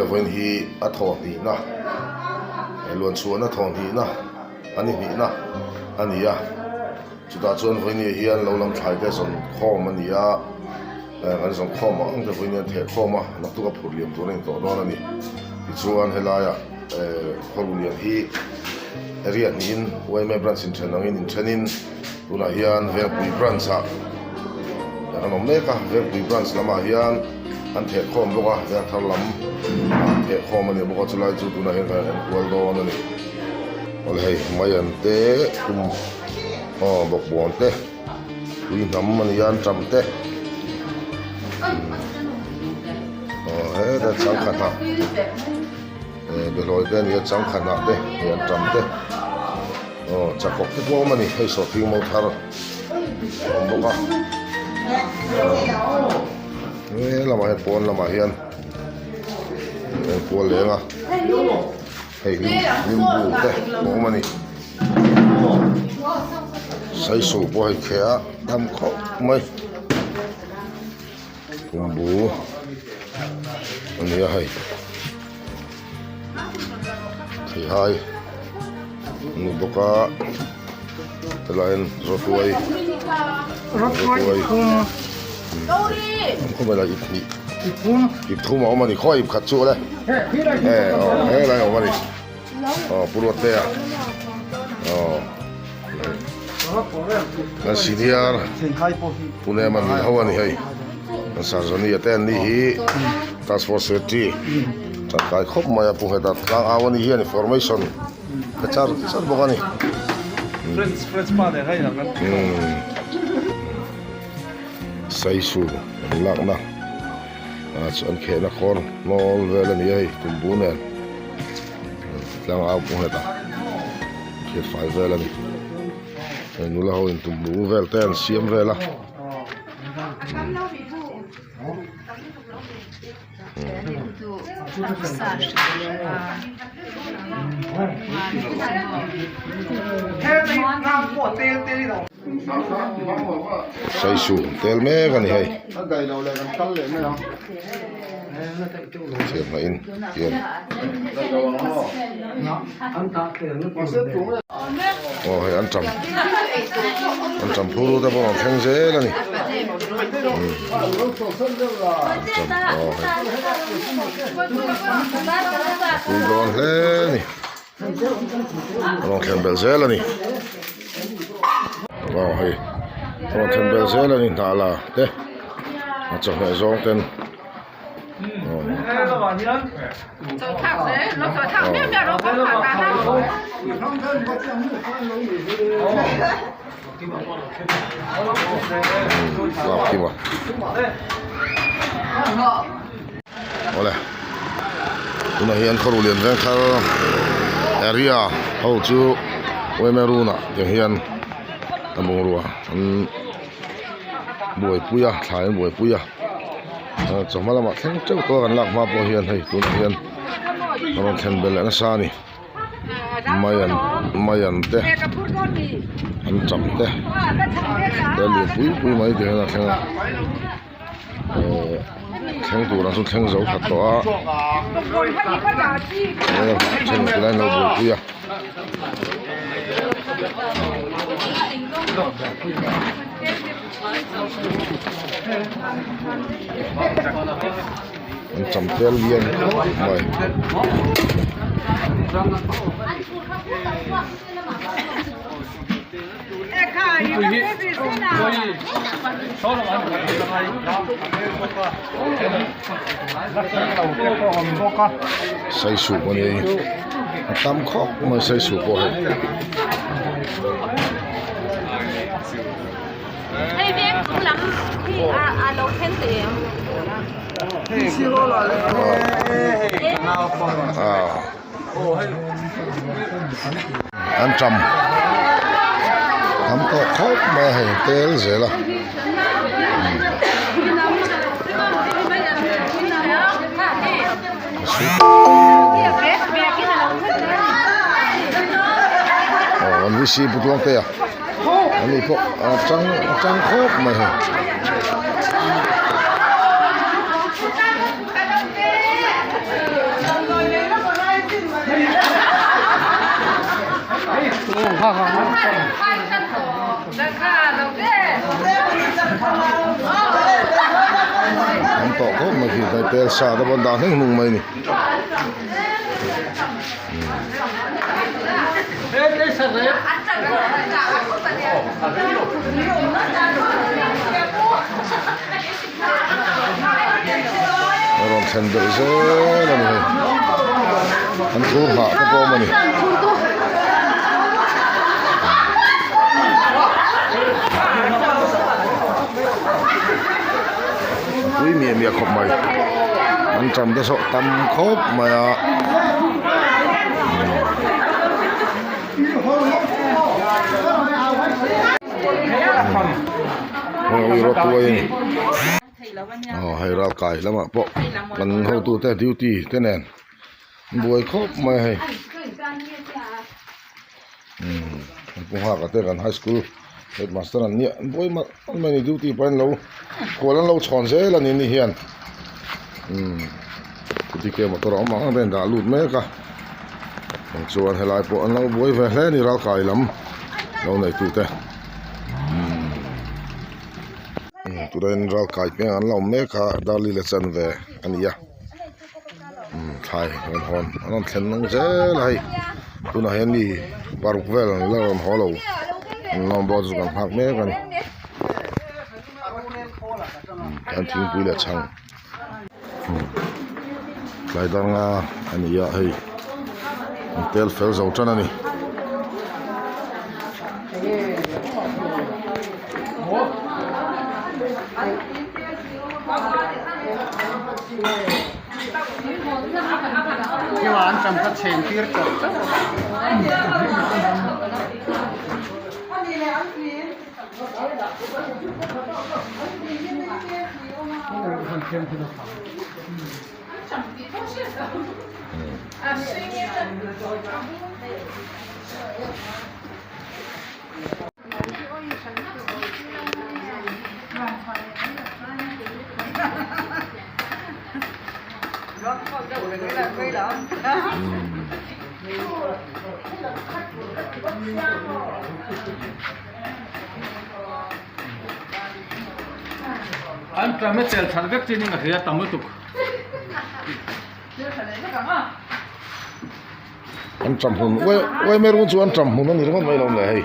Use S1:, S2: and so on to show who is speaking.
S1: vawiin hi a thawh hnihna luan chhuahna thawh hnihna a ni hnihna a ni a chutah chuan vawiin ah hian lo lam thlai te zawn khawm a ni a kan zawn khawm ang te vawiin hian theh khawm a naktuk a phur liam tur a ni tawh dawn a ni tichuan helaiah khaw lian hi area hnihin yma branch inthen angin inthenin tunah hian Vengpui branch ah an awm mek a Vengpui branch lamah hian an theh khawm bawk a Vengthar lam ah theh khawm a ni bawk a chulai chu tunah hian kan en kual dawn a ni awle hei maian te kum aw bawkbawn te tui hnam a ni a an ṭam te aw hetah changkha hnah. Behlawi te a ni a changkha hnah te hei an tam te aw chakawk te pawh a awm a ni hei sawhthing mo thar a awm bawk a he lamah hian pawn lamah hian engkual leng a hei limbu te a awm a ni saisawh pawh hei kheh a tam khawp mai. Tumbu a ni a hei theihai a ni bawk a helaiah hian rawtuai rawtuai khawvel ah ip hnih ip thum a awm a ni khaw ip khat chu le aw helai a awm a ni. Aw Pu Ruattea aw kan senior Pu Nema min ho a ni hei kan Sarzania te an ni hi task force secretary tangkai khawp mai a Pu Ngheta tlang au a ni hian information ka char char bawk a ni Saisu an lakna. Ah chuan khehna khawr hnawl vel a ni a hei tumbu nen tlang au pawh heta thil fai vel a ni hei nula ho in tumbu vel te an siam vel a Saisu tel mek a ni hei thiamna in hian aw hei an tam an tam phur te pawh a rawn thleng zel a ni an tam aw hei a pui dawn hle a ni. A rawn thlen belh zel a ni aw hei a rawn thlen belh zel a ni hnah la te a chawhmeh zawng ten aw Awle tunah hian khawruh lian veng thar area ho chu yma run ah te hian a bungrua an buaipui a thlai an buaipui a chawhma lamah thleng teuh tawh a kan lak hma pawh hian hei tunah hian a rawn thlen belh leh nasa a ni maian maian te an cham te te lian pui pui mai te hian a thleng a. Thleng tur ang chu thleng zo khat tawh a then ti lai an lo buaipui a. An cham tel lian khawp mai. Saisu pawh a ni a tam khawp mai saisu pawh hei. An tam tam tawh khawp mai a hei tel zel a aw an VC pu Tluangtea ani pawh a tang a tang khawp mai hei. An tawh khawp mai khi tlai tel sa te pawh an dah hneng hnung mai a ni. A rawn thlen belh zel a ni hei an thur hah te pawh a awm a ni. A pui miah miah khawp mai an ṭam te saw tam khawp mai a. Heng rawt tuai a ni aw hei ral kai lamah pawh kan hotute duty te nen an buai khawp mai a hei umm kan pu nghak a te kan high school headmaster an nia an buai malh malh mai a ni duty pawh an lo khual an lo chhawn zel a ni ni hian umm chuti ke motor a awm ang ang te an dah lut mek a chuan helai pawh an lo buai ve hle a ni ral kai lam lo neitute. Tunah hian ral kai peng an la awm mek a darli la chan ve a ni a thlai rawn hawn an rawn thlen nung zel a hei tunah hian mi paruk vel an la rawn haw lo an la awm bawk chu kan nghak mek a ni an thingpui leh chhang tlai danga a ni a hei an tel fel zo tan a ni.
S2: An tram a chel that vek chin in ka hria tam lutuk.
S1: An tram hmun uai uai mai run chu an tram hmun a ni ringawt mai lo le hei.